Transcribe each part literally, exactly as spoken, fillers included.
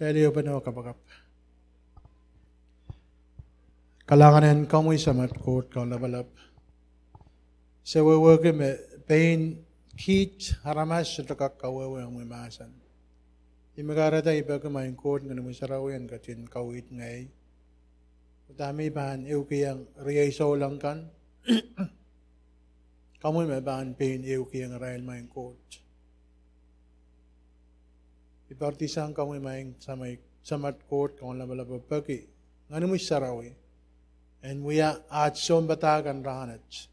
Kitail ehupene oh kapakap. Kalahngan en komwi Samat Koht Kaun Lapalap. Se wehwehki me pein kiht aramas sohte kak kawehwe omwi mahsen. Ih me kahrehda I peki Maing Koht Ngehnomwi Sarawi en ketin kaweid ngehi. Dahme I pahn ehukihong riei souleng kan, komwi me pahn pein ehukihong irail Maing Koht. I poaridi sang komwi Maing Samat Koht Kaun Lapalap oh peki Ngehnomwi Sarawi en wia at sounpadahk en rahnwet,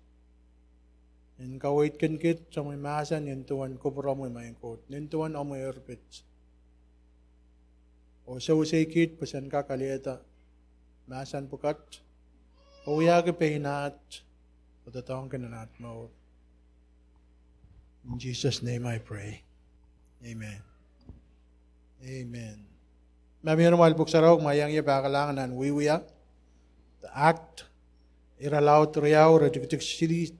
en kaweidkin kit omwi mahsen nin duwen kupwuromwi Maing Koht, nin duwen omwi erpit, oh sewese kiht pwe sen kak alehda mahsen pwukat oh wiahki pein at oh doadoahngki nan at mour. In Jesus' name I pray. Amen. Amen. Ma mie nan amwail pwuhk sarawi, ma iang ie pahn kalahngan nan Wiewia, The Act, irelaud riau, iretikitik silih,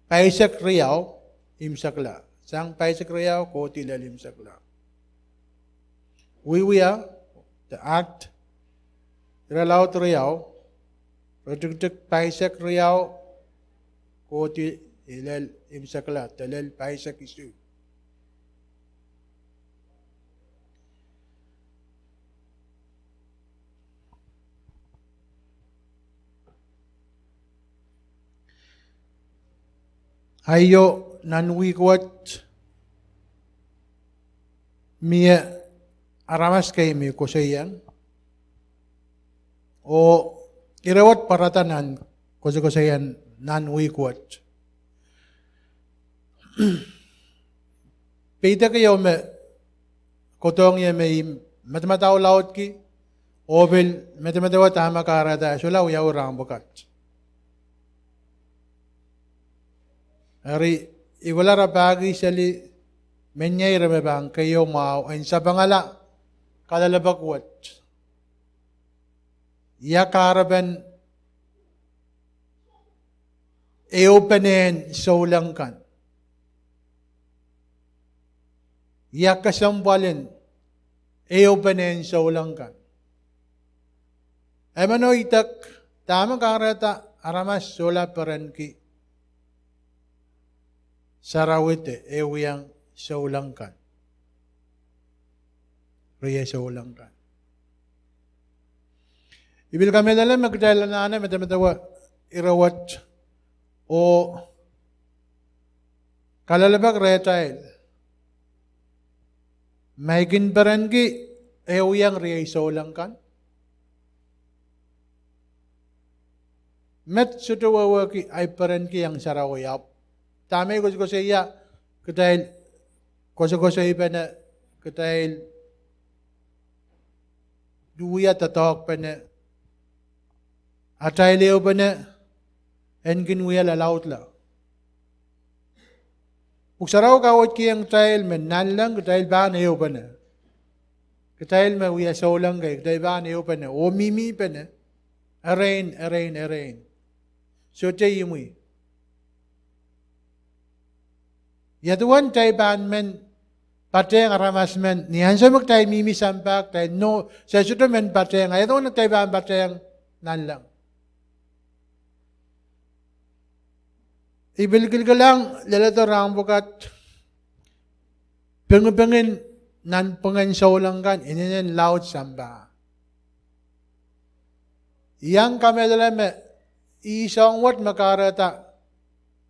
pahisek riau, imwisekla. Sang pahisek riau kohdi lel imwisekla. Wiewia, The Act, irelaud riau, iretikitik pahisek riau kohdi lel imwisekla, de lel pahisek isuh. Aio, nan wihk wet mie aramas kei me koasoiaiong, oh ire wet pwarada nan koasokoasoia nan wihk wet. Peidek ieu me kohdohng ie me I madamadau laudki, oh pil medemedewe dahme kahrehda e solahr wiawi rahn pwukat. Eri, I kohla rapahki seli, meniei ire me pahn keieu mwahu en sapengala kalelapak wet. Ia kahrepen ehupenehn souleng kan? Ia kesempwal en ehupenehn souleng kan? Emen oh idek, dahme kahrehda aramas solahr perenki sarawi de ehuiong souleng kan, riei souleng kan? I pil kamehlele me kitail anahne medemedewe ire wet oh kalelapak rehtail ma I kin perenki ehuiong riei souleng kan. Met sohte wehwehki ahi perenki ong sarawi, ahpw dahme I koasokoasoia, kitail koasokoasoipene, kitail wia doadoahkpene, atail ehupene en kin wia lalaudla. Pwuhk Sarawi kaweidkihong kitail me nanleng kitail pahn ehupene. Kitail me wia souleng kei, kitail pahn ehupene oh mihmipene erein, erein, erein. Sohte imwi. Ia duwen kitail pahn men patehng aramas men ni ansou me kitail mihmi sampah, kitail no, se sohte men patehng, ia duwen kitail pahn patehng nanleng? I pil kilkilang leledo rahn pwukat pingipingin nanpwungen souleng kan inenen laud sampah. I iang kamehlele me ih soahng wet me kahrehda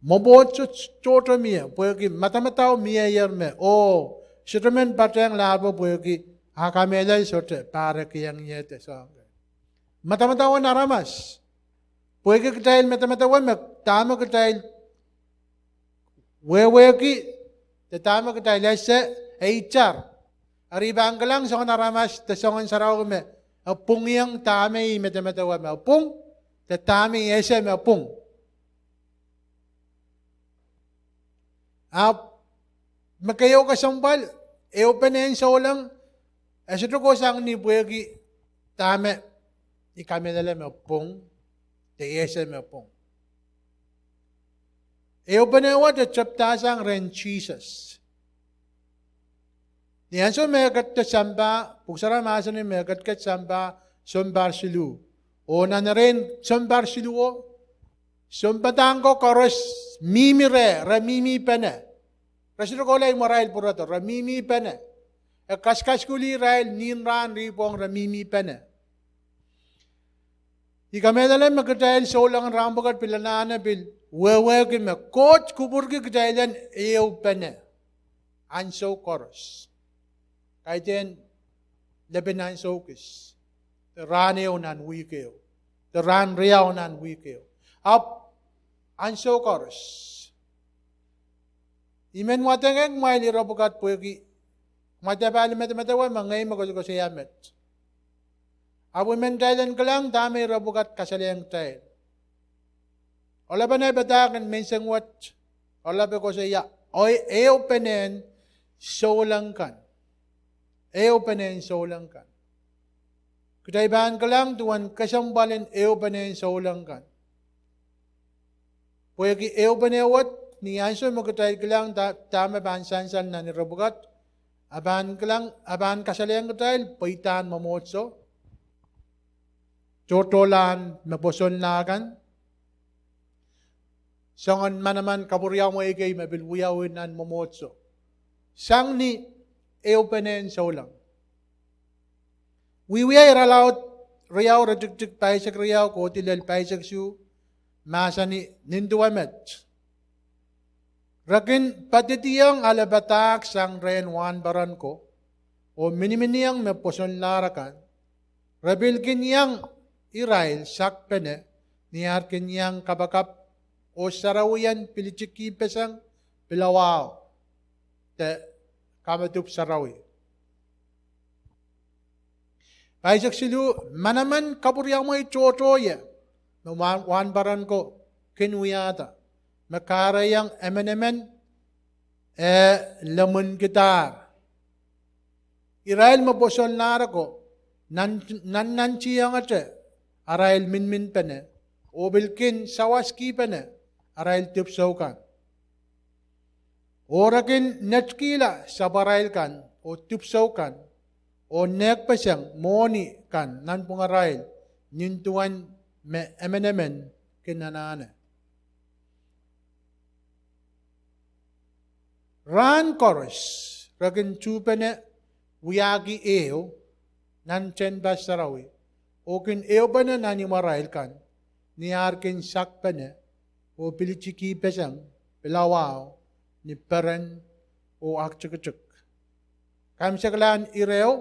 mwomwohdiso tohto mie, pwehki madamadau mieier me, oh, sohte men patehng lapo pwehki ah kamehlele sohte pahrekiong ie de soahng. Madamadauen aramas, pwehki kitail medemedewe me dahme kitail wehwehki de dahme kitail ese, e itar. Eri I pahn kilang soangen aramas de soangen sarawi me e pwungiong dahme I medemedewe me pwung, de dahme I ese me pwung. Ahpw me keieu kesempwal, ehupenehn souleng, e sohte kohsang ni pwehki dahme I kamehlele me pwung, de I ese me pwung. Ehupene wet e tepdasang rehn Sises. Ni ansou me e ketiket sampah, Pwuhk Sarawi mahsanih me e ketiket sampah sounpar siluh. Oh nan erein sounpar siluh o, sounpadahk ko koaros mihmi reh, re mihmipene. Re sohte kohla imwarail pwurodo, re mihmipene. E kaskasukuhlih irail nin rahn ripwong, re mihmipene. I kamehlele me kitail souleng en rahn pwukat pil anahne pil wehwehki me Koht kupwurki kitail en ehupene ansou koaros. Kaidehn lepin ansou kis, de rahn ehu nan wihk ehu, de rahn riau nan wihk ehu, ahpw ansou koaros. I men wadekehng kumwail ire pwukat pwehki kumwail dehr pahn medemedewe me ngehi me koasokoasoia met. Ahpw I men kitail en kilang dahme ire pwukat kasalehiong kitail. Oaralap en ei padahk en menseng wet, oaralap e koasoia, oh, ehupenehn souleng kan. Ehupenehn souleng kan. Kitail pahn kilang duwen kesempwal en ehupenehn souleng kan. Pwehki ehupene wet, ni ansou me kitail kilang da-, dahme pahn sansal nan ire pwukat, a pahn kilang, a pahn kasalehiong kitail pweidahn mwomwohdiso, tohtohlahn me pwosonla kan, soangen manaman kapwuriamwei kei me pil wiawi nan mwomwohdiso, sang ni ehupenehn souleng. Wiewia Irelaud riau, iretikitik pahisek riau kohdi lel pahisek isuh, mahsanih nin duwe met: Re kin poadidiong ale padahk sang rehn wahnpoaron ko, oh miniminiong me pwosonlahr akan. Re pil kin iang irail sakpene ni ar kin iang kapakap oh sarawien pilitikihpeseng, pilawao, de kamedupw sarawi. Pahisek siluh: Manaman kapwuriamwei tohto ie me wahnpoaron ko kin wiahda, me kahrehiong emenemen eh lemwinkidahr. Irail me pwosonlahr ako nan, nannantiengete arail minminpene, oh pil kin sawaskihpene arail dipwisou kan. Oh re kin netikihla sapwarail kan oh dipwisou kan, oh nehkpeseng mwohni kan nanpwungarail, nin duwen me emenemen kin anahne. Rahn koaros re kin tuhpene wiahki ehu nan tehnpas sarawi, oh kin ehupene nan imwarail kan, ni ar kin sakpene oh pilitikihpeseng, pilawao, ni peren oh aktikitik. Kaimwseklahn ire ehu,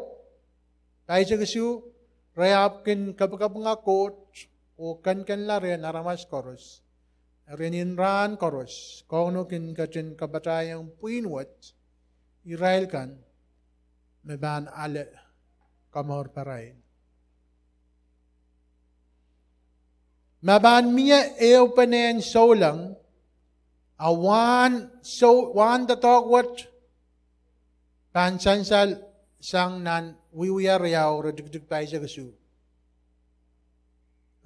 pahisek isuh: Re ahpw kin kapikapinga Koht oh kenkenla rehn aramas koaros. Eri nin rahn koaros Kauno kin ketin kapatahiong pwihn wet, irail kan me pahn ale komourparail. Ma pahn mie ehupenehn souleng, a wahn, sou-, wahn doadoahk wet pahn sansal sang nan Wiewia riau, iretikitik pahisek isuh: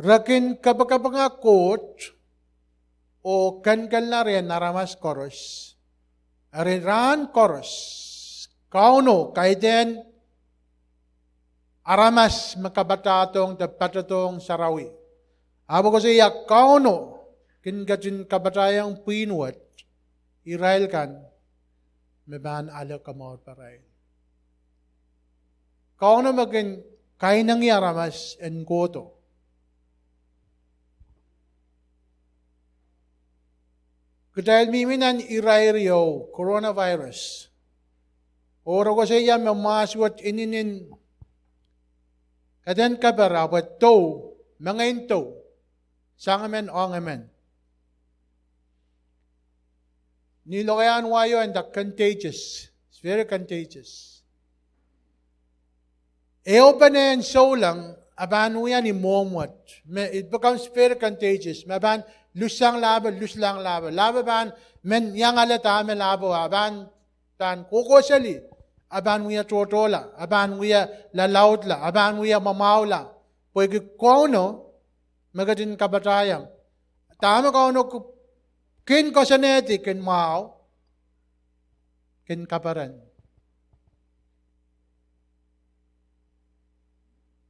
Re kin kapikapinga Koht oh kenkenla rehn aramas koaros. Eri rahn koaros Kauno kaidehn aramas me kapatadohng de patohdohng sarawi. Ahpw e koasoia Kauno kin ketin kapatahiong pwihn wet, irail kan me pahn ale komourparail. Kauno me kin kainengi aramas en kohdo. Kitail mihmi nan irair ieu, coronavirus, oh re koasoia me mwahs wet inenen kaden keper ahpw e dou, mengein dou sang emen ong emen. Ni lokaiahn wai o e nda contagious, it's very contagious. Ehupenehn souleng a pahn wia ni mwohmw wet, me it becomes very contagious, me pahn luhssang lahpo, luhslahng lahpo, lahpo pahn men iang ale dahme lahpo, a pahn, pahn kohkohseli, a pahn wia tohtohla, a pahn wia lalaudla, a pahn wia mwamwahula, pwehki Kauno me ketin kapatahiong. Dahme Kauno k-, kin koasoanehdi kin mwahu, kin kaperen.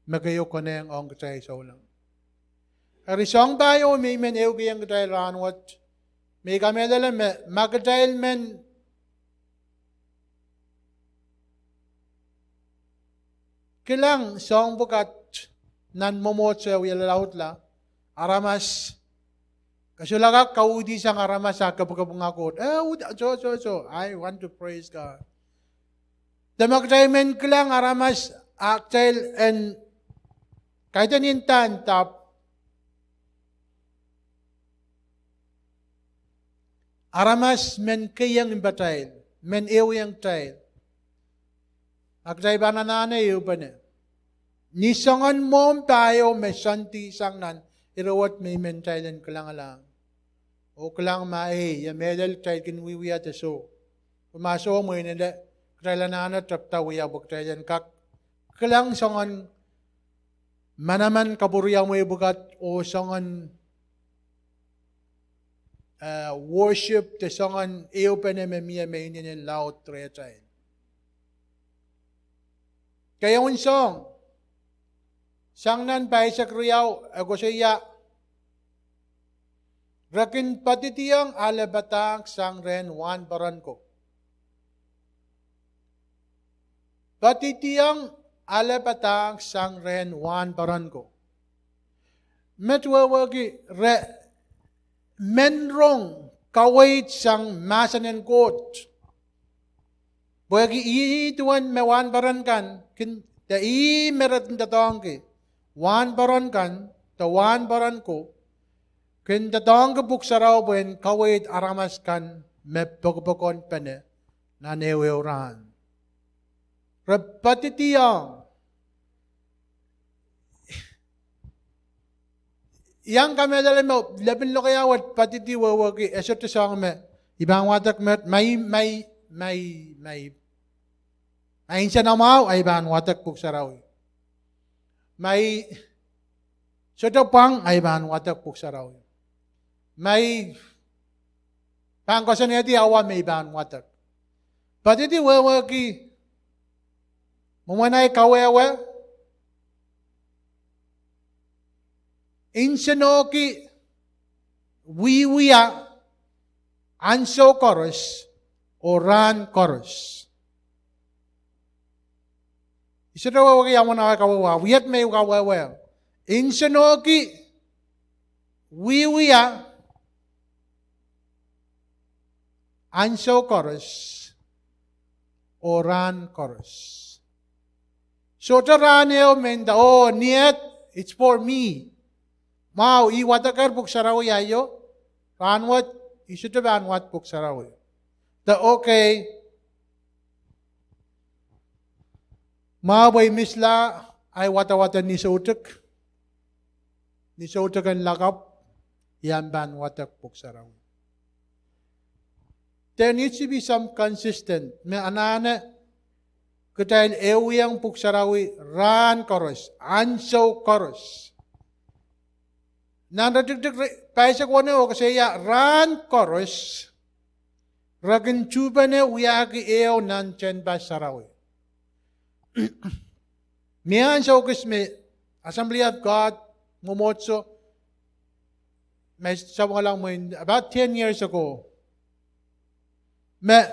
me keieu konehng ong kitail souleng. Eri soahng pahieu me I men ehukihong kitail rahnwet, me I kamehlele me ma kitail men kilang soahng pwukat nan mwomwohdiso e wie lalaudla, aramas kasohla kak kauhdi sang aramas ah kapwkapwunga Koht. Eh, uhd, so, so, so, I want to praise God. De ma kitail men kilang aramas ah kitail en kaidehn ndahn dahp, aramas men keiong mpatail, men ehuiong kitail, a kitail pahn anahne ehupene. Ni soangen mwohmw pahieu me soandi sang nan ire wet me I men kitail en kilangalahng oh kilang ma ei, ia mehlel kitail kin wiewia de soh. Pwe ma soh, mwein ele kitail anahne tepda wia pwe kitail en kak kilang soangen manaman kapwuriamwei pwukat oh soangen, eh, worship de soangen ehupene me mie me inenen laud rehtail. Keieun soahng sang nan pahisek riau e koasoia, re kin poadidiong ale padahk sang rehn wahnpoaron ko. Poadidiong ale padahk sang rehn wahnpoaron ko. Met wehwehki re men rong kaweid sang mahsen en Koht. Pwehki ih duwen me wahnpoaron kan kin, de ih me re kin doadoahngki, wahnpoaron kan de wahnpoaron ko kin doadoahngki Pwuhk Sarawi pwehn kaweid aramas kan me pokopokonpene nan ehuehu rahn. Re poadidiong. I iang kamehlele me lepin lokaia wet poadidi wehwehki e sohte soahng me I pahn wadek met, ma I, ma I, ma I, ma I, ma I nsenamwahu, ahi pahn wadek Pwuhk Sarawi. Ma I sohte pwang, ahi pahn wadek Pwuhk Sarawi. Ma I pahn koasoanehdi awa, me I pahn wadek. Poadidi wehwehki mwomwen ahi kawehwe, nsenohki wiewia ansou koaros oh rahn koaros. I sohte wehwehki ia mwomwen ahi kawehwe, wia me I kawehwe. Nsenohki wiewia ansou koaros oh rahn koaros. Sohte rahn ehu me nda, oh, ni et, it's for me. Mwahu, I wadekehr Pwuhk Sarawi aio, rahnwet I sohte pahn wad Pwuhk Sarawi. De okay, mwahu, pwe I misla ahi wadawad en ni soutik, ni soutik en lakapw, I ahpw pahn wadek Pwuhk Sarawi. There needs to be some consistent, me anahne kitail ehuiong Pwuhk Sarawi rahn koaros, ansou koaros. Nan iretikitik pahisek weneu e koasoia rahn koaros re kin tuhpene wiahki ehu nan tehnpas sarawi. Mie ansou kis me Assembly of God mwomwohdiso me sapwungala mwein about ten years ago, me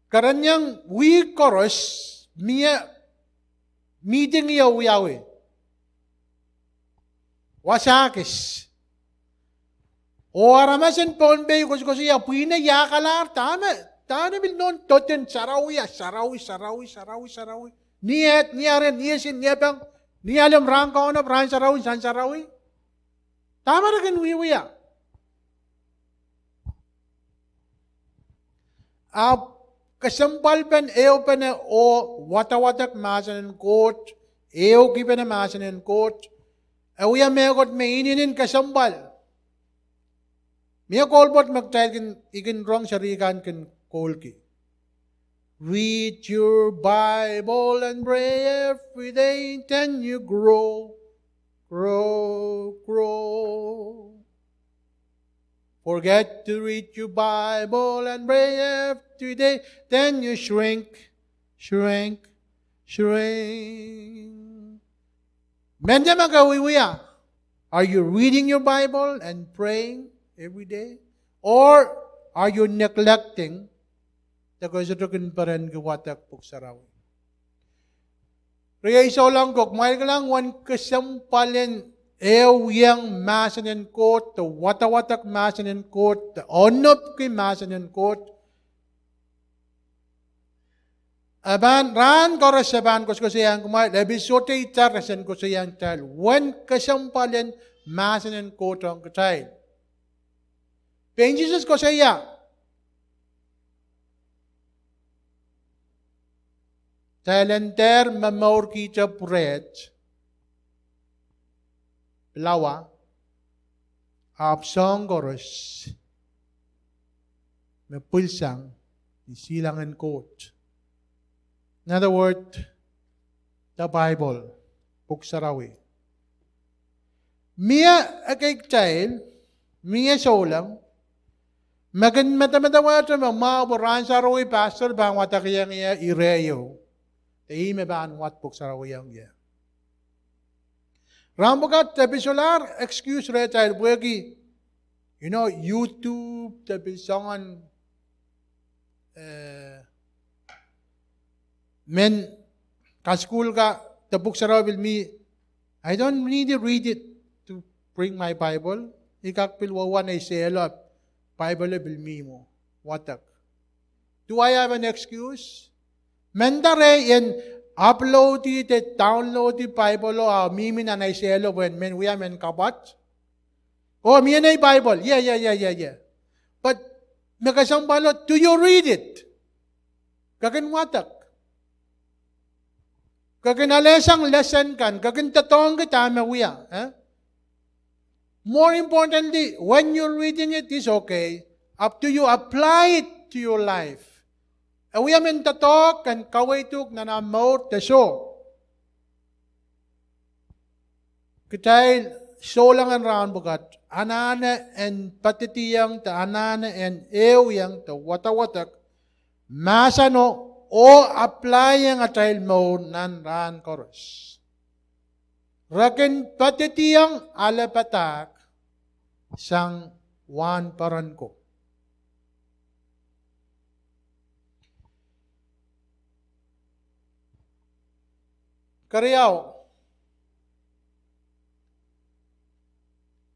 kerenieng wihk koaros mie meeting ieu wiawi, wasa kis. Oh aramas en Pohnpei koasokoasoia, pwihn e iakalahr, dahme, dahme pil nohn dodon sarawi, a sarawi, sarawi, sarawi, sarawi, ni et, ni aren, ni esin, ni epeng, ni alem, rahn kaunop, rahn sarawi, sarawi, dahme re kin wiewia? Ahpw kesempwalpen ehupene oh wadawadek mahsen en Koht, ehukipene mahsen en Koht, e wia mehkot me inenen kesempwal. Mie koul pwoat me kitail kin, I kin rong seri kan kin koulki. Read your Bible and pray every day, then you grow, grow, grow. Forget to read your Bible and pray every day, then you shrink, shrink, shrink. Mendahte ma ke wiewia, are you reading your Bible and praying every day? Or are you neglecting de ke sohte kin perenki wadek Pwuhk Sarawi? Riei souleng ko, kumwail kilang uwen kesempwal en ehuiong mahsen en Koht de wadawadek mahsen en Koht de onopki mahsen en Koht. E pahn, rahn koaros e pahn koasokoasoiahng kumwail, e pil sohte itar ese koasoiahng kitail uwen kesempwal en mahsen en Koht ong kitail. Pein Sises koasoia, kitail en dehr momourkihte pwureht, pilawa, ahpw soahng koaros me pwilsang ni silangin Koht. In other words, the Bible, Pwuhk Sarawi. Mie ekei kitail, mie souleng me kin medemedewe me mwahu pwe rahn sarawi pastor pahn wadakiong ie ire ieu, de ih me pahn wad Pwuhk Sarawi ong ie. Rahn pwukat e pil solahr excuse rehtail pwehki, you know, YouTube de pil soangen, eh, mehn kasukuhl ka, de Pwuhk Sarawi pil mi, I don't need to read it to bring my Bible. I kak pil wauwehn ei sehlo, Bible pil mi mwo wadek. Do I have an excuse? Mendahte en upload-i de download-i Bible-o ah mihmi nan ei sehlo pwehn men wia mehn kapwat. Oh, mie nei Bible. Ie, ie, ie, ie, ie. But me kesempwalo, do you read it? Ke kin wadek? Ke kin alehsang lesen kan, ke kin doadoahngki dahme wia, eh? More importantly, when you're reading it, it's okay. Ahpw do you apply it to your life? E wia mehn doadoahk en kaweid uhk nan ahmw mour de soh? Kitail souleng en rahn pwukat anahne en poadidiong de anahne en ehuiong de wadawadek mahseno oh apply-iong atail mour nan rahn koaros. Re kin poadidiong ale padahk sang wahnpoaron ko. Keriau,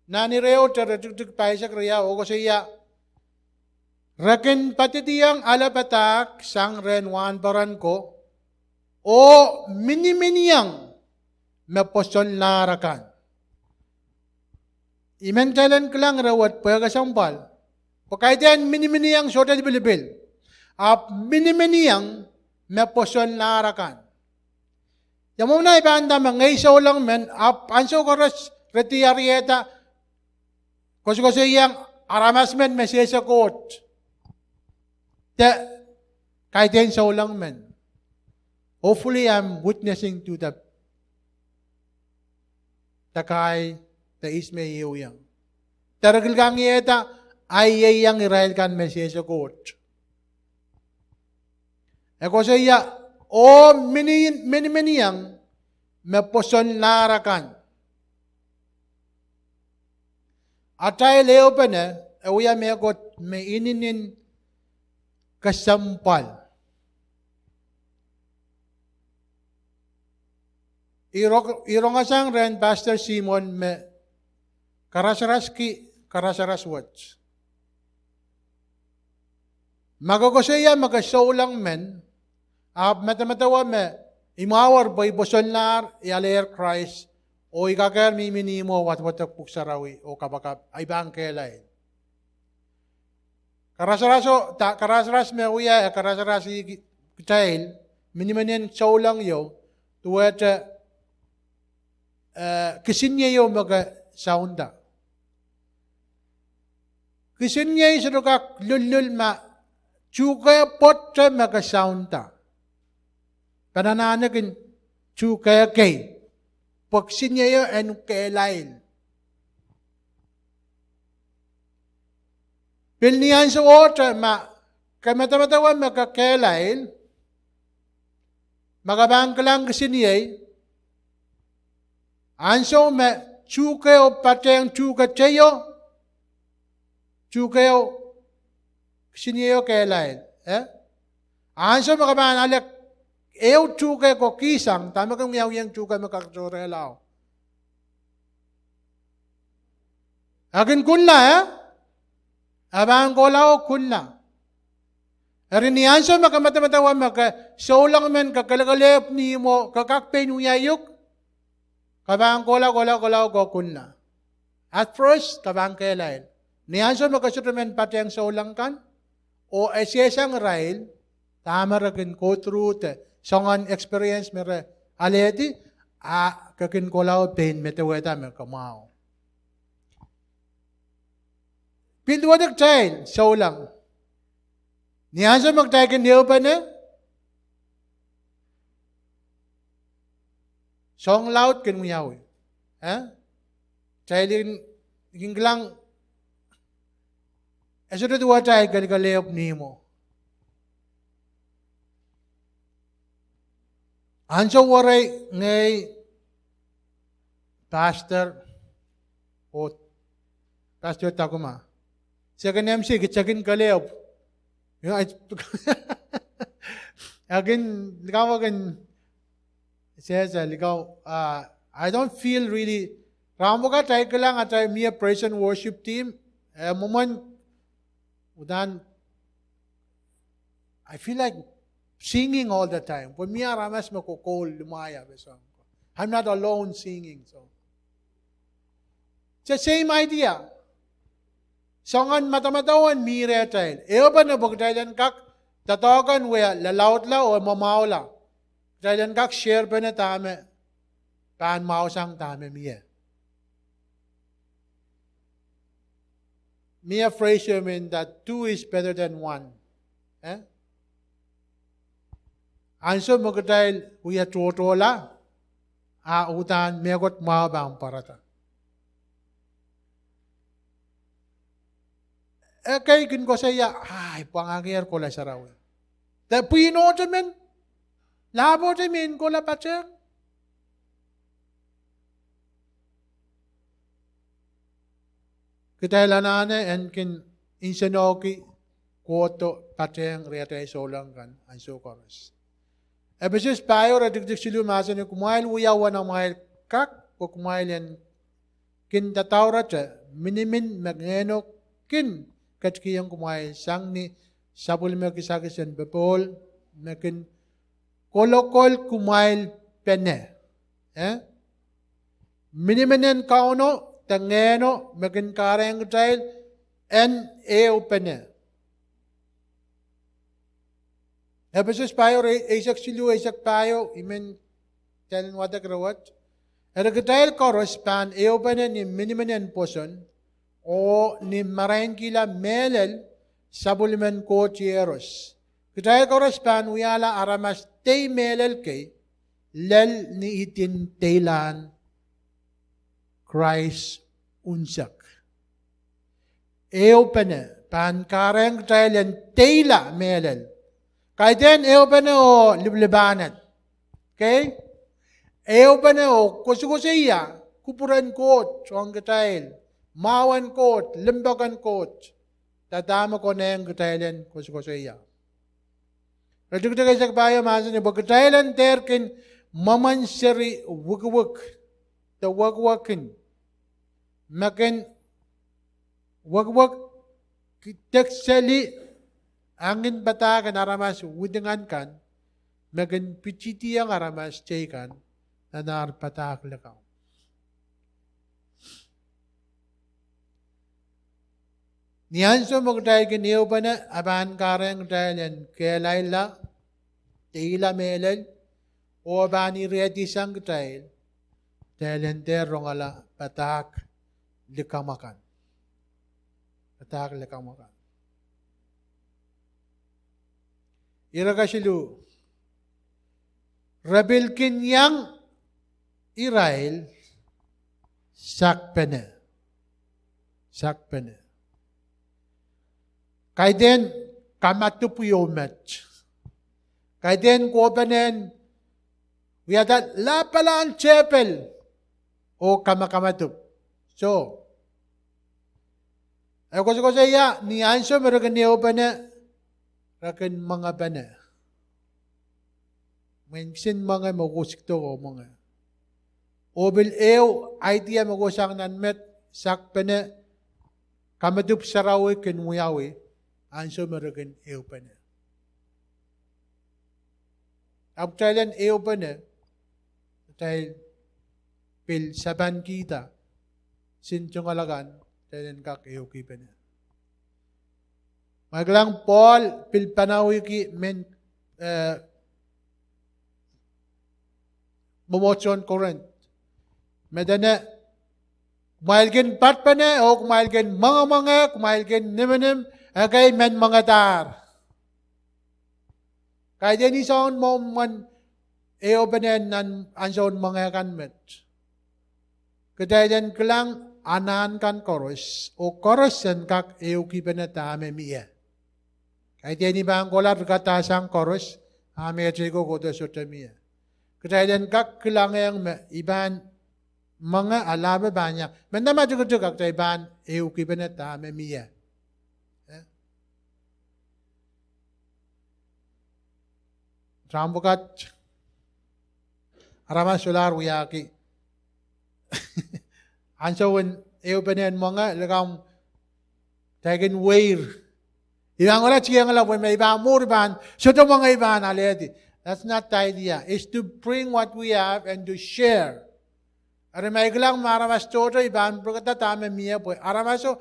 nan ire ehu de iretikitik pahisek riau e koasoia, re kin poadidiong ale padahk sang rehn wahnpoaron ko oh miniminiong me pwosonlahr akan. I men kitail en kilang ire wet pwe kesempwal, pwe kaidehn miniminiong sohte lipilipil, ahpw miniminiong me pwosonlahr akan. Ia mwomwen ei pahn nda me ngehi souleng men, ahpw ansou koaros re diarehda koasokoasoiahng aramas men me sehse Koht de kaidehn souleng men. Hopefully I'm witnessing to the, the guy, the Ismail ehuiong, de re kilkangiehda ahi ehuiong irail kan me sehse Koht. E koasoia, oh mini, miniminiong me pwosonlahr akan. Atail ehupene e wia mehkot me inenen kesempwal. I rong, I rongasang rehn Pastor Simon me karasaraski karasaras wet. Ma ke koasoia me ke souleng men, ahpw medemedewe me imwahor pwe I pwosonlahr, I alehier Krais, oh I kakehr mihmi ni ihmwo wadwadek Pwuhk Sarawi oh kapakap, I pahn kehlail. Karasaraso, da, karasaras me wia e karasarasi ki, kitail, miniminien souleng ieu, duwehte, eh, kisiniei ieu me ke sounda. Kisiniei sohte kak lullul ma tuhke pwoato me ke sounda. Pahn anahne kin tuhke kei, pwe kisiniei ieu en kehlail. Pil ni ansowohte ma ke medemedewe me ke kehlail, ma ke pahn kilang kisiniei, Ansou me tuhkeho patehng tuhke teio, tuhkeho kisiniei kehlail, eh? Ansou me ke pahn ale ehu tuhke ko kihsang, dahme kin wiawiong tuhke me kak tohrehlao? E kin kunla, eh? E pahn kohla oh kunla. Eri ni ansou me ke medemedewe me ke souleng men ke kelekelehpw ni ihmwo, ke kak pein wia uhk, ke pahn kohla, kohla, kohla, ke kunla. At first ke pahn kehlail. Ni ansou me ke sohte men patehng souleng kan oh esehsang irail dahme re kin go through de soangen experience me re alehdi, a ke kin kohla oh pein medewehda me ke mwahu. Pil duwehte kitail souleng. Ni ansou me kitail kin ehupene, soahng laud kin wiawi. Eh? Kitail kin, kin kilang e sohte duwehte atail kelekelehpw ni ihmwo. Ansou werei ngehi, pastor, oh Pastor Takuma, second M C, ke second kelehpw. You know, I, I can, likau, I can say, likau, uh, I don't feel really, rahn wet kitail kilang atail mie praise and worship team, eh, mwomwen, uhdahn I feel like singing all the time. Pwe mie aramas me kokoul limwahia me sang. I'm not alone singing, so. It's the same idea. Soangen madamadau en mie rehtail. Ehupene pwe kitail en kak doadoahk en wia lalaudla oh mwamwahula. Kitail en kak sharepene dahme pahn mwahusang dahme mie. Mie phrase men that two is better than one. Eh? Ansou me kitail wia tohtohla, a uhdahn mehkot mwahu pahn pwarada. Ekei kin koasoia, ah, I pwangahkier kohla sarawi. De pwihnohte men, lahpohte men kohla patehng. Kitail anahne en kin nsenohki kohdo patehng riatail souleng kan ansou koaros. Epesus pahieu iretikitik siluh mahsanih, kumwail wia uwen amwail kak, pwe kumwail en kin dadaurete minimin me Ngehno kin ketikihong kumwail sang ni sapwellime kisakis en popohl me kin kolokol kumwailpene. Eh? Miniminen Kauno de Ngehno me kin kahrehiong kitail en ehupene. Epesus pahieu, eisek siluh, eisek pahieu, I men kitail en wadek ire wet. Eri kitail koaros pahn ehupene ni miniminen pwoson, oh ni marain kihla mehlel sapwellimen Koht Iehros. Kitail koaros pahn wiahla aramas tei mehlel kei, lel ni idin teilahn Krais unsek. Ehupene pahn kahrehiong kitail en teila mehlel. Kaidehn ehupene oh lipilipahned. Okay? Ehupene oh koasokoasoia kupwuren Koht ong kitail, mwahu en Koht, limpoak en Koht, de dahme konehng kitail en koasokoasoia. Iretikitik eisek pahieu mahsanih, pwe kitail en dehr kin mwomwen seri wikiwik, de wekiwek kin, me kin wekiwek, dekseli angin padahk en aramas widingan kan, me kin pitihdiong aramas teikan nan ar padahk likamw. Ni ansou me kitail kin ehupene, a pahn kahrehiong kitail en kehlailla, teila mehlel, oh pahn iriehdi sang kitail, kitail en dehr rongala padahk likamw akan. Padahk likamw akan. Ire kesiluh, re pil kin iang irail sakpene. Sakpene. Kaidehn kamadipw ieu met. Kaidehn kohpene en wiahda lapalahn tepel. oh kamakamadipw. Soh. E koasokoasoia ni ansou me re kin ehupene, re kin mwengepene. Mwein kisin mwenge me kohsikdo oh mwenge. Oh pil ehu idea me kohsang nan met, sakpene, kamadipw sarawi kin wiawi ansou me re kin ehupene. Ahpw kitail en ehupene, kitail pil sapankihda kisin tungoal akan, kitail en kak ehukipene. Ma kilang Pohl pil panawihki mehn, eh, mwomwohdiso en Korint, me dene, kumwail kin patpene oh kumwail kin mwengemwenge, kumwail kin niminim, ekei men mwengedahr. Kaidehn soangen mwomwen ehupene nan ansoun mwenge kan met, kitail en kilang anahn kan koaros, oh koaros en kak ehukipene dahme mie. Kaidehn pahn kohla rikadahsang koaros, a mehteiko kohdo sohte mie. Kitail en kak kilangehng me I pahn mwenge, a lahpo pahn ia, mendahte ma tikitik, a kitail pahn ehukipene dahme mie. Eh? Rahn pwukat, aramas solahr wiahki ansoun ehupene en mwenge, likamw, kitail kin weir. I pahn kohla tiengla pwe ma I pahn mwuhr I pahn sohte mwenge, I pahn alehdi. That's not the idea. It's to bring what we have and to share. Eri ma I kilang me aramas tohto, I pahn pwurehngada dahme mie pwe aramaso,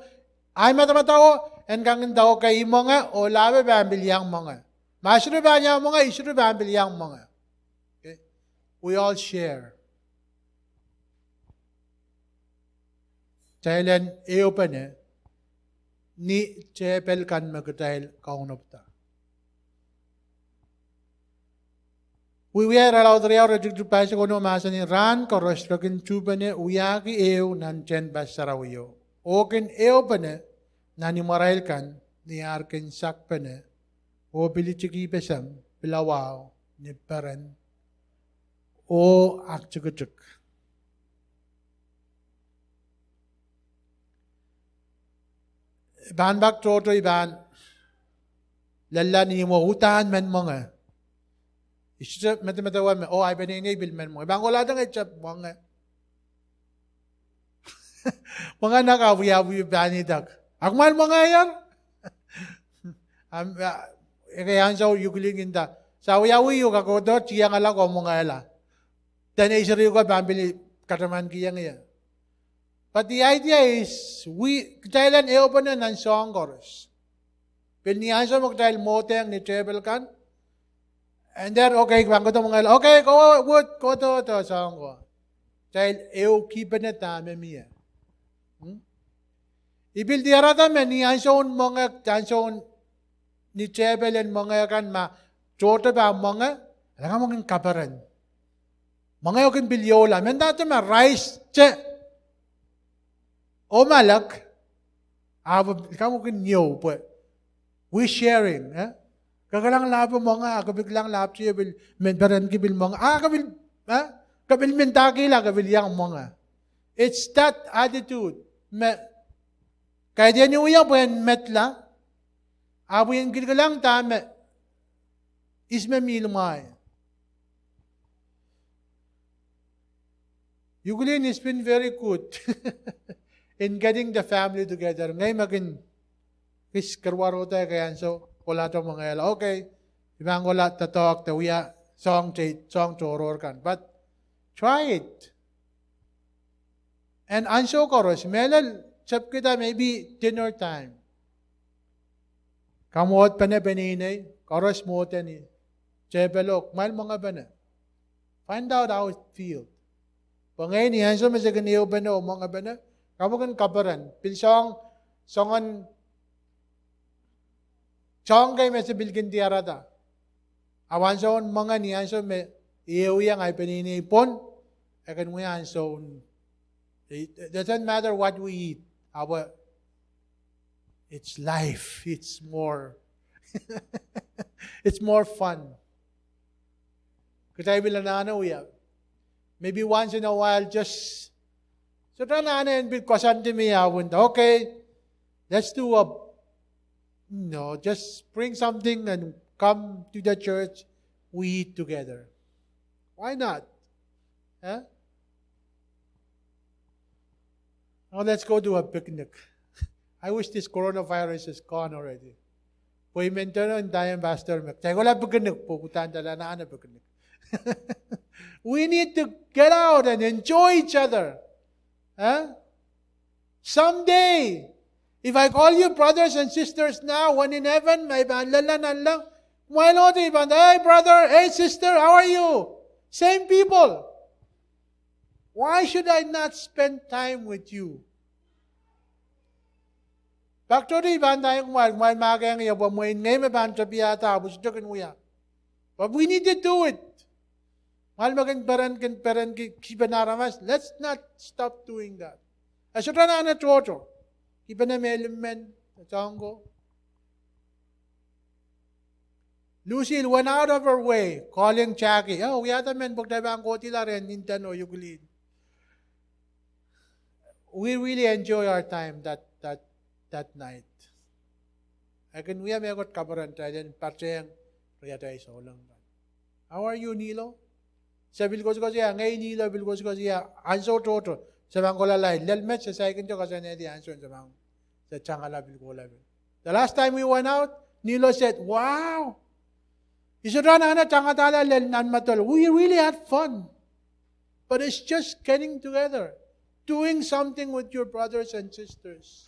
ahi madamadau en kak ndahki I mwenge, oh lahpo pahn pil iang mwenge. Ma sohte pahn iang mwenge, I sohte pahn pil iang mwenge. Okay? We all share. Kitail en ehupene ni tehpel kan me kitail kaunopada. Wiewia irelaud riau, iretikitik pahisek oneo mahsanih, rahn koaros re kin tuhpene wiahki ehu nan tehnpas sarawio, oh kin ehupene nan imwarail kan, ni ar kin sakpene oh pil itikipeseng pilawao ni peren oh aktikitik. I pahn pak tohto, I pahn lella ni imwo, uhdahn men mwenge. I sohte medemedewe me, oh, ahi peneinei pil men mwenge. I pahn kohla dene I tep mwenge. Mwenge, na kawiawi pahn idek, a kumwail mwengehier? Ekei ansou I kilin nda, sa wiawi uhk, a kohdo tiengla oh mwengehla. Dene I seri ko pahn pil katamankihong ie. But the idea is, kitail en ehupene nan soahng koaros. Pil ni ansou me kitail mwohdehng ni tehpel kan, and then, okay, pahn kohdo mwengehla, okay, kowe uhd kohdohdo soahng ko. Kitail ehukipene dahme mie. I pil diarada me ni ansoun mwenge, ansoun ni tehpel en mwenge kan, ma tohto pahn mwenge, a likamw kin kaperen. Mwenge kin pil iohla, mendahte ma rice te oh malek, ahpw likamw kin iou pwe we sharing, eh? Ke kilang lahpo mwenge, a ke pil kilang lahpo te pil, men perenki pil mwenge, a ke pil, eh? Ke pil mendahkihla, ke pil iang mwenge. It's that attitude me kaidehn wia pwehn medla, ahpw I en kilkilang dahme ihs me mih limwahi. Ukulele has been very good in getting the family together. Ngehi me kin kis kerwarohda ekei ansou, kohlahte mwengehla. Okay, I pahn kohla doadoahk de wia soahng te, soahng tohrohr kan. But try it. En ansou koaros, mehlel tepkihda maybe dinner time. Kamwohdpene peneinei, koaros mwohde ni tehpel oh kumwail mwengepene. Find out how it feels. Pwe ngehi ni ansou me se kin ehupene oh mwengepene, kamwo kin kaperen. Pil soang, soangen, soang kei me se pil kin diarada. Ahpw ansoun mwenge ni ansou me I ehuiong ahi peneinei pwon, e kin wia ansoun, it doesn't matter what we eat, ahpw it's life, it's more, it's more fun. Kitail pil anahne wia, maybe once in a while, just Sohte anahne en pil koasoandi me ia win, okay, let's do a, you know, just bring something and come to the church, we eat together. Why not? Eh? Now let's go to a picnic. I wish this coronavirus is gone already. Pwe I men tano ndaiong pastor me, kitail kohla picnic, pwe uhdahn kitail anahne picnic. We need to get out and enjoy each other. Eh? Someday, if I call you brothers and sisters now, when in heaven, ma I pahn lella nanleng, kumwail ohte I pahn, hey brother, hey sister, how are you? Same people. Why should I not spend time with you? Pak tohto I pahn ndaiong kumwail, kumwail mahkohng ie pwe mwein ngehi me pahn tepiada ahpw I sohte kin wia. But we need to do it. Kumwail me kin peren, kin peren ki, kihpen aramas, let's not stop doing that. E sohte anahne tohto. Kihpene mehlel men, e soahng ko. Lucille went out of her way, calling Jackie. Oh, wiahda men pwe kitail pahn kohdihla rehn Intan oh Euclid. We really enjoy our time that, that, that night. E kin wia mehkot kaperen, kitail en patehng riatail souleng kan. How are you, Nilo? Se pil koasoakoasoia, ngehi Nilo pil koasoakoasoia ansou tohto se pahn kohla laid. Lel met se saikinte koasoanehdi ansoun se pahn, se tangala pil kohla pil. The last time we went out, Nilo said, wow, I sohte anahne tangatala lel nan Madal. We really had fun. But it's just getting together, doing something with your brothers and sisters.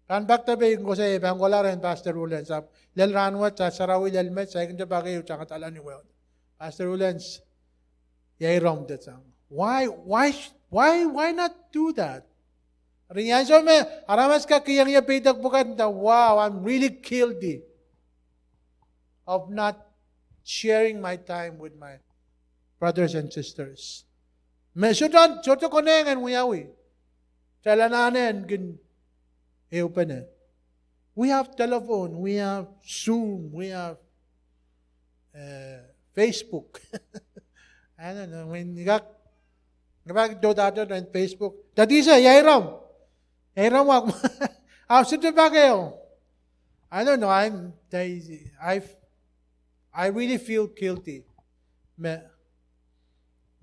Pahn pak depe I kin koasoia, I pahn kohla rehn Pastor Ullens, ahpw lel rahnwet, sarawi lel met, saikinte pak ehu tangatala ni wehwehda. Pastor Ullens, ia I romwdesang. Why, why, why, why not do that? Eri ansou me aramas kak kiheng ie peidek pwukat, nda, wow, I'm really guilty of not sharing my time with my brothers and sisters. Me sohte, sohte konehng en wiawi. Kitail anahne en kin ehupene. We have telephone, we have Zoom, we have, eh, Facebook. I don't know, I mean, I kak, I kak dohdadohng Facebook. That is, eh, ia I romw. Ia I romw wak. Ahpw sohte pak ehu. I don't know, I'm, I, I really feel guilty. Me,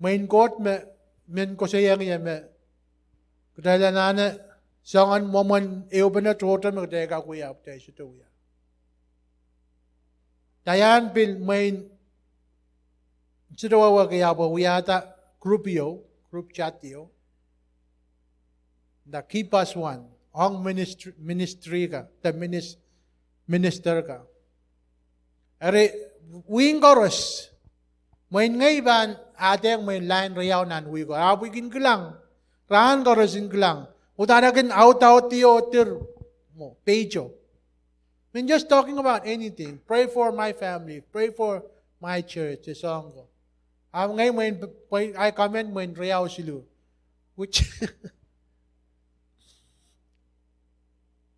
mwein Koht me, men koasoiong ie me kitail anahne soangen mwomwen ehupene tohto me kitail kak wia, kitail sohte wia. Diane pil mwein sohte wehwehki ahpw e wiahda group ieu, group chat ieu. Nda keep us one, ong ministry, ministry ka, de minis-, minister ka. Eri, wihk koaros, mwein ngehi pahn ahdehng mwein lain riau nan wihk ko. Ahpw I kin kilang, rahn koaros I kin kilang, uhdahn e kin audaudki oh dir, mwo, page o. I mean, just talking about anything. Pray for my family. Pray for my church. E soahng ko. Ahpw ngehi mwein, mwein, I comment mwein riau siluh. Which,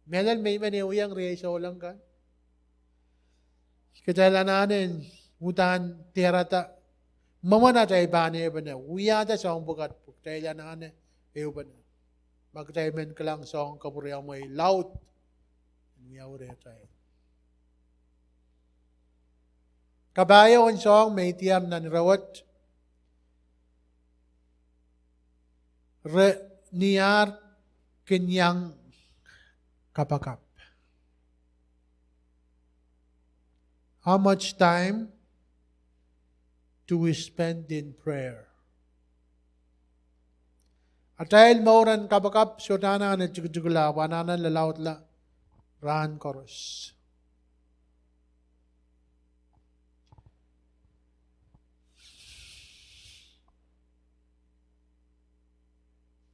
mehlel me I men ehuiong riei souleng kan. Kitail anahne uhdahn diarada mwomwen atail pahn ehupene, wiahda soahng pwukat pwe kitail anahne ehupene. Ma kitail men kilang soahng kapwuriamwei laud en wiawi rehtail. Kapahieu en soahng me I diar nan ire wet, re, ni ar kin iang kapakap. How much time do we spend in prayer? Atail mour en kapakap sohte anahne tikitikla, ahpw anahne lalaudla rahn koaros.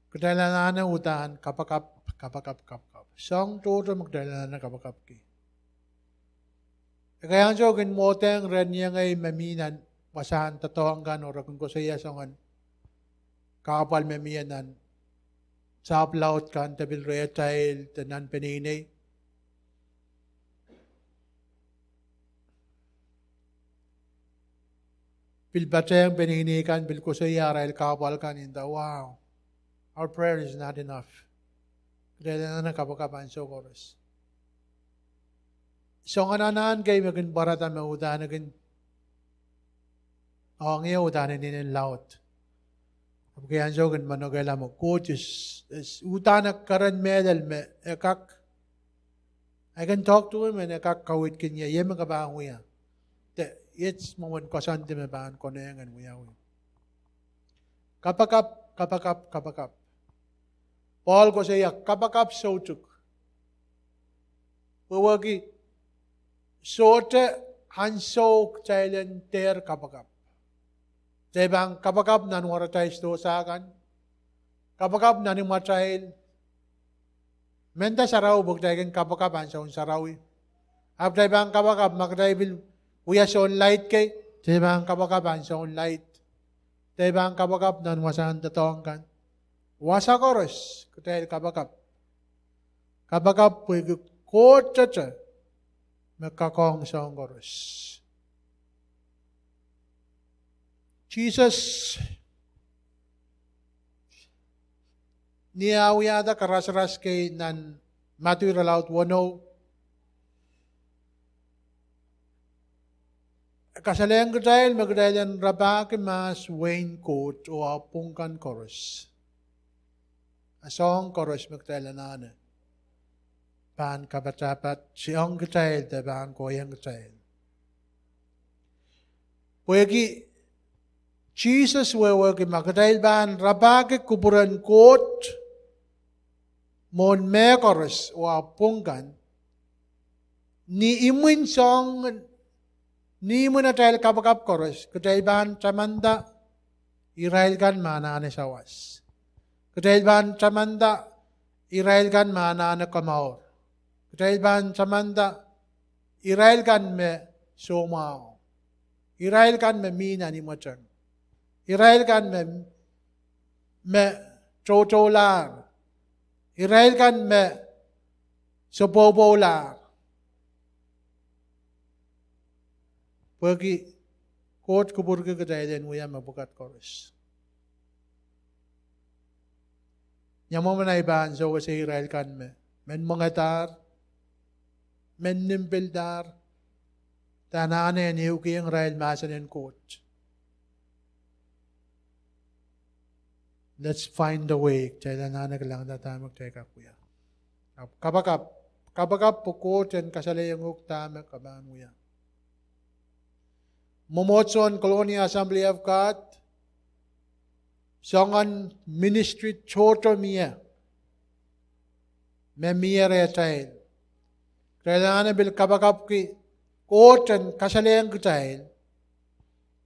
Kitail anahne uhdahn kapakap, kapakap, kapakap. Soahng tohto me kitail anahne kapakapki. Ekei ansou I kin mwohdehng rehn iengei me mi nan wasahn doadoahk kan oh re kin koasoia soangen kahpwal me mie nan sahpw laud kan de pil rehtail de nan peneinei. pil patehng peneinei kan, pil koasoia arail kahpwal kan, inda, wow, our prayer is not enough. Kitail anahne kapakap ansou koaros. Soangen anahn kei me kin pwarada me uhdahn kin, oh ngehi uhdahn inenen laud. Ahpw kei ansou kin manokehla me Koht uhdahn keren mehlel me e kak, I can talk to him and e kak kaweidkin ie, ie me ke pahn wia. De iet mwomwen koasoandi me pahn konehng en wiawi. Kapakap, kapakap, kapakap. Pohl koasoia kapakap soutuk. Wehwehki sohte ansou kitail en dehr kapakap. Kitail pahn kapakap nan waratail sidohsa kan, kapakap nan imwatail. Menda sarawi pwe kitail kin kapakap ansoun sarawi. Ahpw kitail pahn kapakap ma kitail pil wia soun laid kei, kitail pahn kapakap ansoun laid. Kitail pahn kapakap nan wasahn doadoahk kan. Wasa koaros kitail kapakap. Kapakap pwehki Koht tete me kakohng soahng koaros. Sises, ni ah wiahda karasaras kei nan Madiu irelaud weneu, kasalehng kitail me kitail en rapahki mahs wehin Koht oh ah pwung kan koaros. A soahng koaros me kitail anahne pahn kapatapat, soahng kitail de pahn kohieng kitail. Pwehki Sises wehwehki ma kitail pahn rapahki kupwuren Koht mwohn mehkoaros oh ah pwung kan, ni imwin soahng, ni imwin atail kapakap koaros, kitail pahn tamanda irail kan me anahne sawas. Kitail pahn tamanda irail kan me anahne komour. Kitail pahn tamanda irail kan me soumwahu. Irail kan me mih nan imweteng. Irail kan me, me toutoulahr. Irail kan me sopopoulahr. Pwehki Koht kupwurki kitail en wia mepwukat koaros. Ia mwomwen ahi pahn sewese irail kan me, men mwengadahr, men nim pildahr, de anahne en ehukihong irail mahsen en Koht. Let's find a way, kitail anahne kilangada dahme kitail kak wia. Ahpw kapakap, kapakap pwe Koht en kasalehiong uhk dahme ke pahn wia. Mwomwohdiso en Colonia Assembly of God, soangen ministry tohto mie me mie rehtail. Kitail anahne pil kapakapki Koht en kasalehiong kitail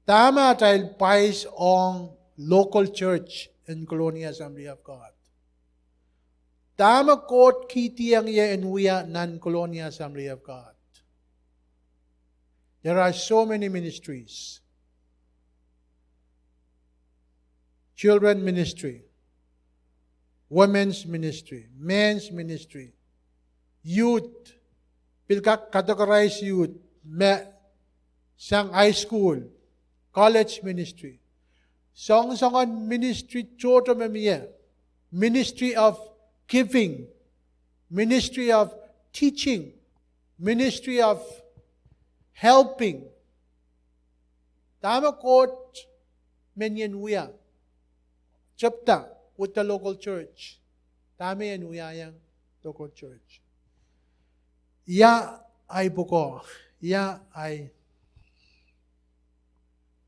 dahme atail pwais ong local church en Colonia Assembly of God. Dahme Koht kihdiong ie en wia nan Colonia Assembly of God. There are so many ministries. Children ministry, women's ministry, men's ministry, youth, pil kak categorize youth, me sang high school, college ministry. Soangsoangen ministry tohto me mie, ministry of giving, ministry of teaching, ministry of helping. Dahme Koht men ien wia, tepda with the local church. Dahme en wiahiong local church. Ia ahi pwukoa, ia ahi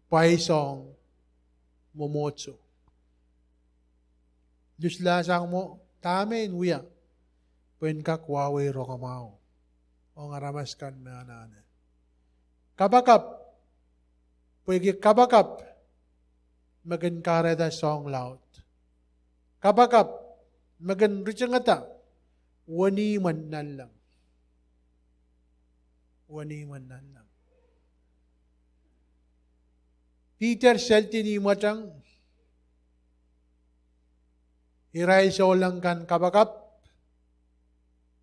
pwais ong mwomwohdiso. Luslahsang mwo, dahme en wia pwehn kak wahwei rongamwahu ong aramas kan me anahne. Kapakap, pwehki kapakap me kin kahrehda soahng laud. Kapakap me kin ritingada wenihmwen nanleng. Wenihmwen nanleng. Piter seldi ni imweteng, irail souleng kan kapakap.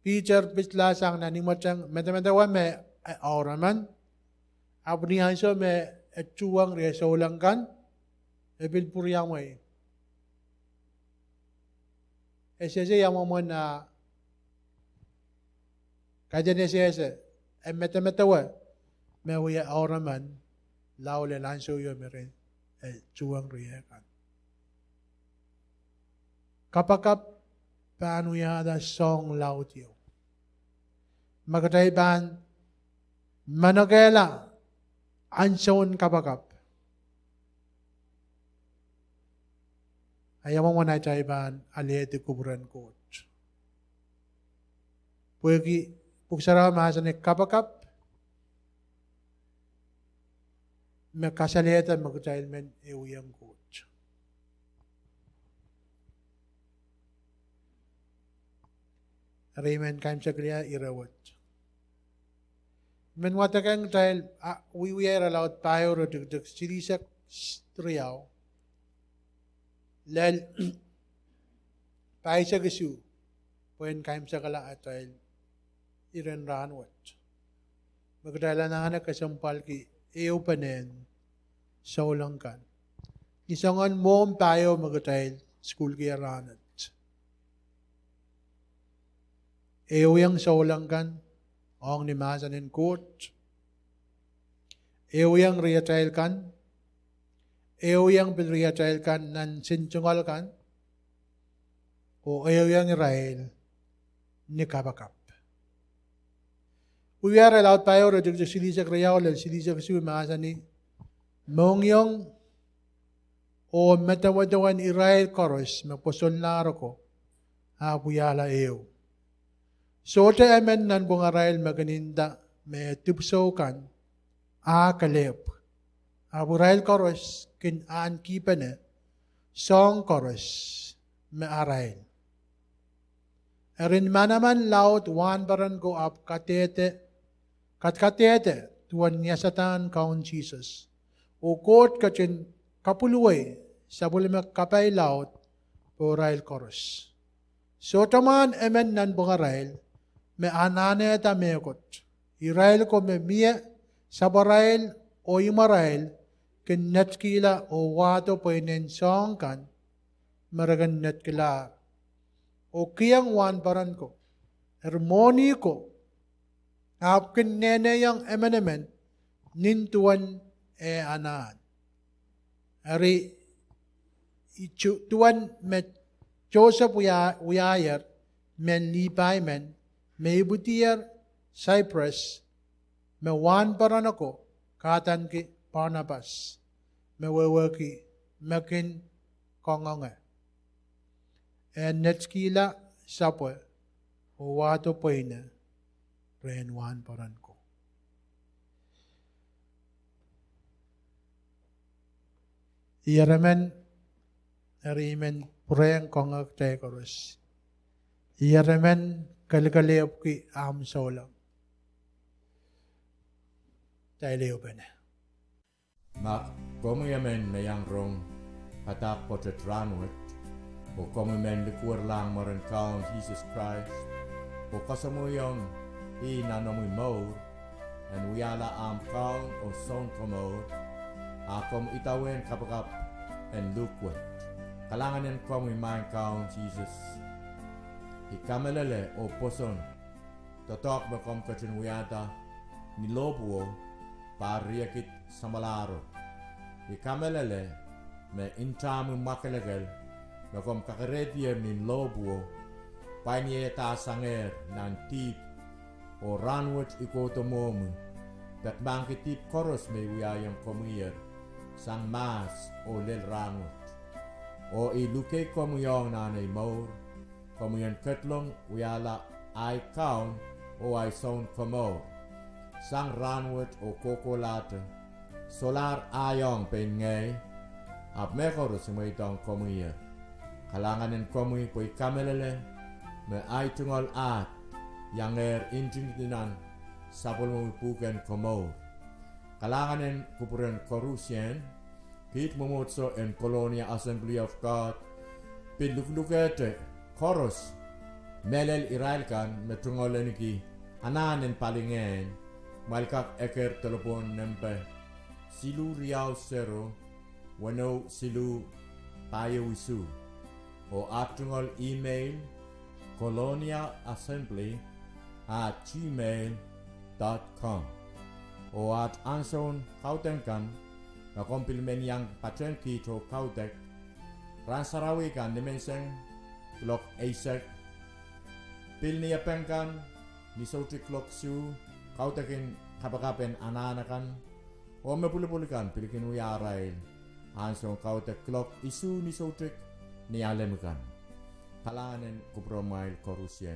Piter pislahsang nan imweteng, medemedewe me, eh, auremen. Ahpw ni ansou me e tuhwong rie souleng kan, e pil pwuriamwei. E sehse ia mwomwen ah kaidehn e sehse, e medemedewe me wia ouraman lao lel ansou ieu me ren, e tuhwong rie kan. Kapakap pahn wiahda soahng laud ieu. Ma kitail pahn manokehla ansoun kapakap, a ia mwomwen atail pahn alehdi kupwuren Koht. Pwehki Pwuhk Sarawi mahsanih kapakap me kasalehda me kitail men ehuiong Koht. Eri I men kaimwisekala ire wet. I men wadekehng kitail, ah, wiewia ire laud pahieu iretikitik silihsek riau lel pahisek isuh, pwehn kaimwisekala atail iren rahnwet. Me kitail anahne kesempwalki ehupenen souleng kan ni soangen mwohmw pahieu me kitail sukuhlki rahn wet. Ehuiong souleng kan ong ni mahsen en Koht. Ehuiong riatail kan. Ehuiong pil riatail kan nan nsensuwed kan. Oh ehuiong irail ni kapakap. Wiewia ire laud pahieu iretikitik silihsek riau lel silihsek isuh mahsanih, mohngiong oh medemedewen irail koaros me pwosonlahr oko ahpw wiahla ehu. Sohte emen nanpwungarail me kin nda me dipwisou kan ah kelehpw. Ahpw irail koaros kin ahnekipene soahng koaros me arail. Eri ni manaman laud wahnpoaron ko ahpw kadehde, kadkadehde duwen iasadahn Kaun Sises. Oh Koht ketin kapwilwei sapwellime kapai laud pohrail koaros. Sohte mwahn emen nanpwungarail me anahnehda mehkot. Irail ko me mie sapwarail oh imwarail kin netikihla oh wahdo pweinen soahng kan me re kin netikihlahr. Oh kihong wahnpoaron ko, eri mwohni ko, ahpw kin nehnehiong emenemen nin duwen eh anahn. Eri, i duwen me Joseph wiahier, mehn Lihpai men, me ipwidier Saipres, me wahnpoaron ko kahdaneki Parnapas, me wehwehki me kin kangoange. E netikihla sapwe oh wahdo pweine rehn wahnpoaron ko. Ieremen, eri I men pwurehng kangoange kitail koaros. Ieremen kelekelehpwki ahmw souleng. Kitail ehupene. Ma komwi emen me iang rong padahk pwoatet rahnwet, oh komwi men likwerlahng mwaren Kaun Sises Krais, oh kasamwoiong ih nan omwi mour en wiahla ahmw Kaun oh Sounkomour, a komw idawehn kapakap en luhk wet. Kalahngan en komwi Maing Kaun Sises. I kamehlele oh pwoson doadoahk me komw ketin wiahda ni lohpwuo, pahr riekid samwalahro. I kamehlele me ntahmwi mwakelekel me komw kakerehdier ni lohpwuo, pwain iehda sangehr nan dihp, oh rahnwet I kohdo mwohmwi, peki mahkki dihp koaros me I wiahiong komwiher sang mahs oh lel rahnwet. Oh I luhkei komwi ong nan ei mour, komwi en ketlong wiahla ahi Kaun oh ahi Sounkomour. Sang rahnwet oh kohkohlahte, solahr ahi ong pein ngehi, ahpw mehkoaros I mweidohng komwiher. Kalahngan en komwi pwe I kamehlele me ahi tungoal ahd iangehr ntingdi nan sapwellimomwi pwuhken komour. Kalahngan en kupwuren koarusie, kiht mwomwohdiso en Colonia Assembly of God pil luhlukehte koaros, mehlel irail kan me tungoal ahneki anahn en palingehn, kumwail kak eker delepwohn nempe siluh riau sero, weneu siluh pahieu isuh. Oh at tungoal email, colonia assembly at gmail dot com. Oh at ansoun kaudok kan, ma komw pil men iang patehng kiht oh kaudok, rahn sarawi kan nimenseng kuloak eisek, pil Niepeng kan ni soutik kuloak isuh, kaudok en kapakap en anahn akan, oh me pwulopwul kan pil kin wia arail ansoun kaudok kuloak isuh ni soutik Nialem kan. Kalahngan en kupwuromwail koarusie.